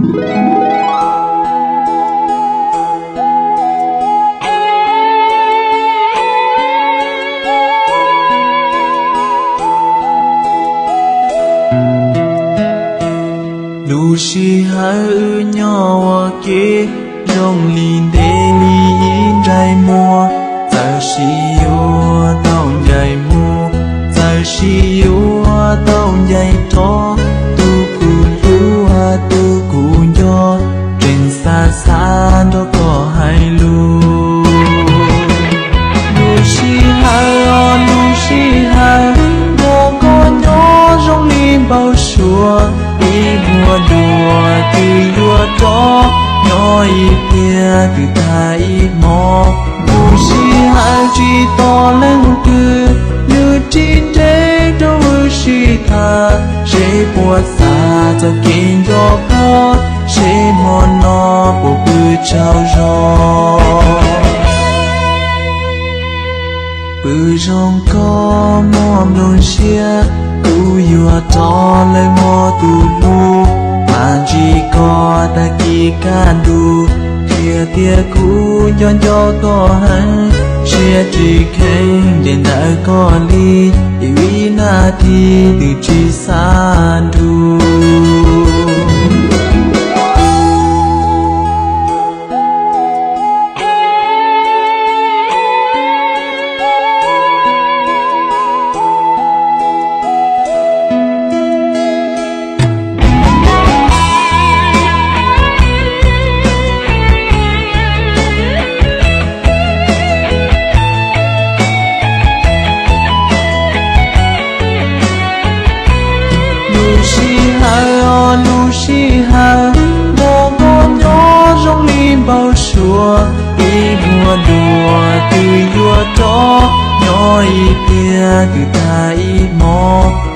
Lub sij hawm wb nyob ua ke zoo li ntev li ib ntsais muag, txawm sis yuav tau ncaim mus, txawm sis yuav tau ncaim rov, tus kuv hlub, tus kuv nco, tseem xav xav nrog koj hais lus. Lub sij hawm, lub sij hawm nrog koj nyob zoo li npau suav, ib vuag dua twb yuav rov, nyob ib pliag twb tag ib hmo. Lub sij hawm tsis tos leej twg, nws tsis nres rau wb sib tham, seb puas xav txoj kev nco koj, seb hmo no puas pw tsaug zog. Pw zoo koj muaj nplooj siab, kuv yuav rov lawm mog tus hlub, mas ntsib koj tag kis kaj ntug, qhia tias kuv nco nco koj heev, siab tsis kheev nres ntawm koj li, ib vib nas this twb tsis xav nrug. Lub sij hawm, lub sij hawm nrog koj nyob zoo li npau suav, ib vuag dua twb yuav rov, nyob ib pliag twb tag ib hmo.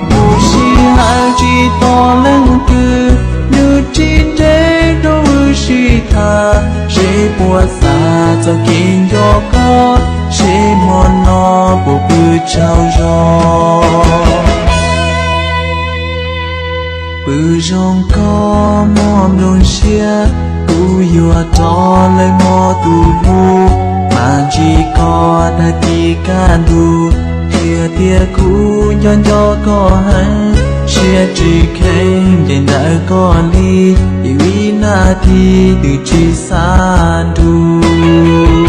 Lub sij hawm tsis tos leej twg, nws tsis nres rau wb sib tham, seb puas xav txoj kev nco koj, seb hmo no puas pw tsaug zog. Pw zoo koj muaj nplooj siab, kuv yuav rov lawm mog tus hlub, mas ntsib koj tag kis kaj ntug, qhia tias kuv nco nco koj heev, siab tsis kheev nres ntawm koj li, ib vib nas this twb tsis xav nrug.